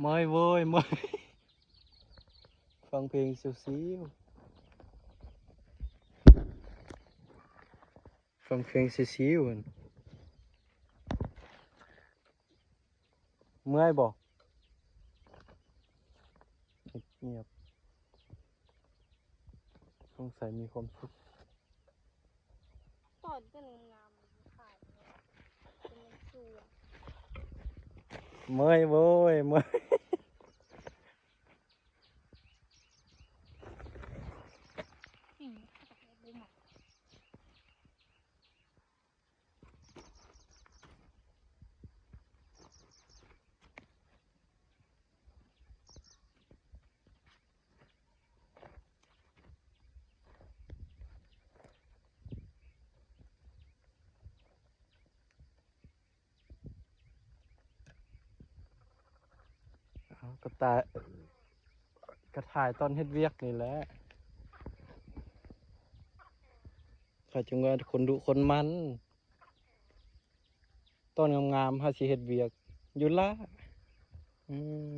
ເມື່ອຍເວີຍ ເມື່ອຍ. ຟັງເພງຊິວໆ ຟັງເພງຊິວໆ. ເມື່ອຍບໍ່? ງຽບໆ ສົງໄສມີຄວາມສຸກ. ຕອນເປັນງາມຂາຍເນາະ ເປັນເມືອງສວນ. ເມື່ອຍເວີຍ ເມື່ອຍ. ເອົາ ກະຕາຍ ກະຖ່າຍຕອນເຮັດວຽກນີ້ແຫຼະ. ເຂົາຈຶ່ງວ່າຄົນດຸຄົນໝັ່ນ. ຕອນງາມໆ ເຮົາຊິເຮັດວຽກຢູ່ລະ. ອືມ.